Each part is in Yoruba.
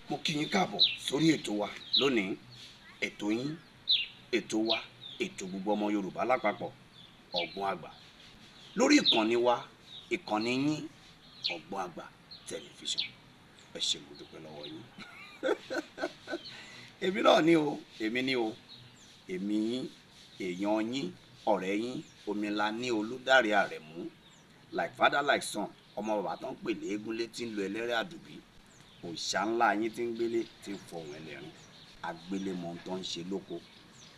Mo kí yín káàbọ̀ sórí ètò wa lónìí, ètò yín, ètò wa, ètò gbogbo ọmọ Yorùbá lápapọ̀, Ọgbọ́n Àgbà. Lórí ìkànnì wa, ìkànnì yín, Ọgbọ́n Àgbà Tẹlifíṣàn. Ẹ ṣé, mo dúpẹ́ lọ́wọ́ yín. Èmi náà ni o, èmi ni o, èmi yín, èèyàn yín, ọ̀rẹ́ yín, Omilani Olùdarí Àrẹ̀mú, like father like son, ọmọ bàbá tó ń pè léegun létí ń lo ẹlẹ́rẹ́ àdùbí, òòṣà ńlá yín tí ń gbélé tí ń fọ̀hún ẹlẹ́rìn agbélémọ̀ tó ń ṣe lóko.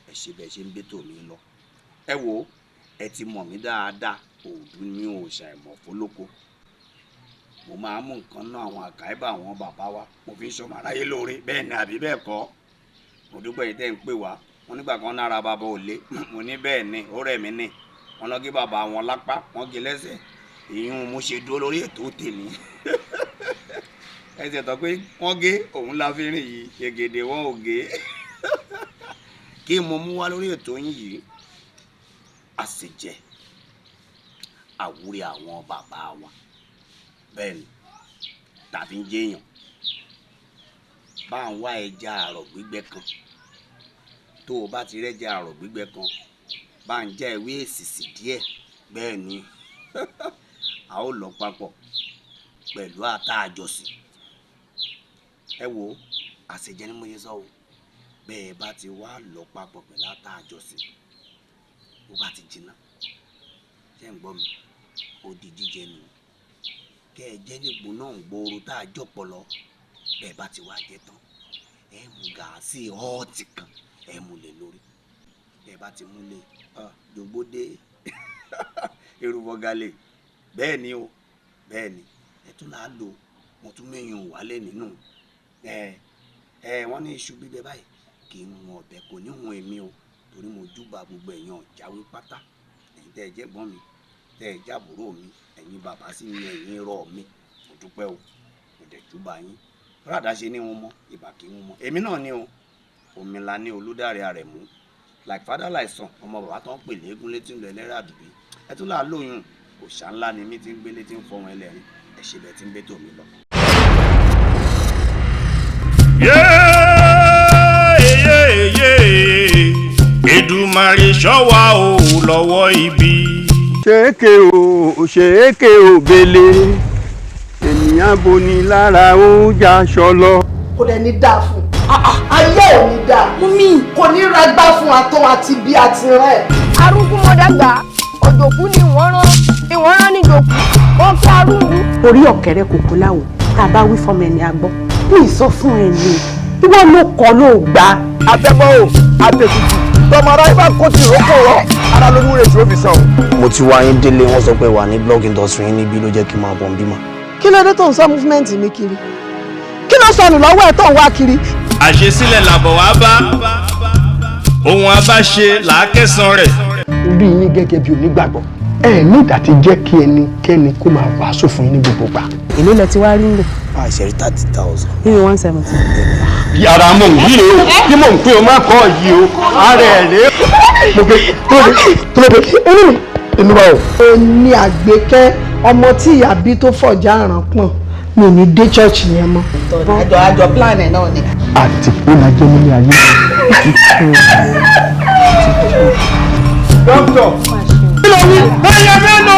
Ẹ ṣe bẹ́ẹ̀ ṣe ń bẹ́tò mi lọ. Ẹ wo, ẹ ti mọ̀ mí dáadáa, òòdù ní òòṣà ìmọ̀fólóko. Mo máa mú nǹkan náà àwọn àkàìbá àwọn bàbá wa, mo fi ń ṣọmọ aráyé lóore, bẹ́ẹ̀ ni àbí bẹ́ẹ̀ kọ́. Mo dúpẹ́ yìí tẹ́ ń pè wá. Wọ́n nígbà kan nára bàbá ò lé, mo ní bẹ́ẹ̀ ni, ó rẹ̀ mí ni. Wọ́n lọ gé bàbá wọn lápá, wọ́n gé lẹ́sẹ̀. Ìyún mo ṣe dúró lórí ètò tèmi. Ẹsẹ̀ tó pé wọ́n gé òun la fi rìn yìí, ṣègèdè wọn ò gé. Kí mo mú wá lórí ètò yín yìí, àṣejẹ àwúrè àwọn bàbá wa, bẹ́ẹ̀ ni tàbí ń jẹ́yàn. Bá ń wá ẹja àrọ̀ gbígbẹ kan, tó o bá ti rẹ́ja àrọ̀ gbígbẹ kan, bá ń já ewé èsìsì díẹ̀, bẹ́ẹ̀ ni a ó lọ papọ̀ pẹ̀lú ata àjọsìn. Ẹ wo, àṣejẹ ni mo yẹ sọ o. Bẹ́ẹ̀ bá ti wá lọ papọ̀ pẹ̀lú ata àjọsìn, bó bá ti jiná, ṣé ń gbọ́ mi, ó di jíjẹ nù. Kẹ́ ẹ jẹ́ nígbò náà ń gbòòrò tá a jọ̀pọ̀ lọ. Bẹ́ẹ̀ bá ti wá jẹ tán, ẹ mú gàásì họ́ọ̀tì kan, ẹ mú lé lórí. Bẹ́ẹ̀ bá ti mú lé, jògbódé erùpọ̀ gàlè. Bẹ́ẹ̀ ni o, bẹ́ẹ̀ ni. Ẹ tún là á lò, mo tún mẹ́yìn wálé nínú. Ẹ ẹ wọ́n ní iṣu gbígbẹ báyìí kì í hun ọ̀bẹ, kò ní hun èmi o, torí mo júbà gbogbo èèyàn jáwé pátá. Ẹ̀yin tẹ́ ẹ jẹ́ gbọ́n mi, tẹ́ ẹ jábúrò mi, ẹ̀yin bàbá sí mi, ẹ̀yin rọ̀ mi, mo dúpẹ́ o, mo dẹ̀ júbà yín. Rádà ṣe ní wọn mọ́, ìbà kì í wọn mọ́. Èmi náà ni o, Omilani Olùdarí Àrẹ̀mú, like father like son, ọmọ bàbá tó ń pè léegun létí ń lọ ẹlẹ́rẹ́ àdùbí. Ẹ tún là á lóyún, òòṣà ńlá ni mí tí ń gbélé tí ń fọwọn ẹlẹ́rìn. Ẹ ṣe bẹ́ẹ̀ tí ń bẹ́tò mi lọ. Èdùmàrè ṣọ́ wa o lọ́wọ́ ibi. Ṣèké o, ṣèké o bele, ènìyàn boni lára ó já ṣọlọ. Kò dẹ̀ ní dáa fún ayé ò ní dáa Mummy kò ní ragbá fún atọ́ àti bí àti rẹ̀. Arúgbó mọ́dàgbà òjòkú ni wọ́n rán ìwọ́n rán níjòkú ó kí arúgbó. Orí ọ̀kẹ́rẹ́ kòkó láwo tá a bá wí fọmọ ẹni àgbọ́ ní ìsọ fún ẹni ìwọ ló kọ́ ló gbà. Àtẹ̀bọ̀ o, àtẹ̀tùtù tọmọ aráyé bá kó tì rókò rọ ara ló ní wúre tí ó fi sàn o. Mo ti wá yín délé, wọ́n sọ pé wà ní blog industry yín níbí ló jẹ́ kí n máa bọ̀ ń bímọ. Kí ló dé tó ń sọ movement mi kiri? Kí ló sọnù lọ́wọ́ ẹ̀ tó ń wá kiri? Àṣesílẹ̀ làbọ̀ wá bá ohun abáṣe làákẹ́sàn rẹ̀. Rí yín gẹ́gẹ́ bí onígbàgbọ́, ẹ ní ìdá ti jẹ́ kí ẹnikẹ́ni kó máa wàásù fún yín ní gbogbo gbà. Èló lẹ ti wá rí ń lò? A ṣe rí 30,000. Nínú 170. Yàrá mò ń yí o, kí mò ń pè o má kọ́ yìí o, ara ẹ̀ lé. Mo gbé tó lóde inú mi inú wa o. Ó ní Àgbékẹ́, ọmọ tí ìyá bí tó fọ̀já àràn pọ̀n, mi ò ní dé church yẹn mọ́. Àjọ plan ẹ̀ náà ni. Àti pé la jẹ́ nílé ayé. Dókítà. Kí ló wí? Ẹyẹ mélòó?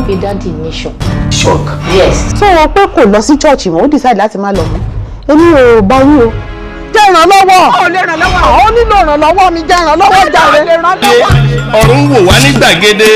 Pé daddy ní shock. Shock. Yes. Sọ wọn pé kò lọ sí church mọ́, ó decide láti má lọ mọ́. Èmi ò bá wí o. Jẹ́ ìrànlọ́wọ́. Ó lè ràn lọ́wọ́. Ó nílò ìrànlọ́wọ́ mi, jẹ́ ìrànlọ́wọ́ jàre. Ọ̀run wò wá ní gbàgede.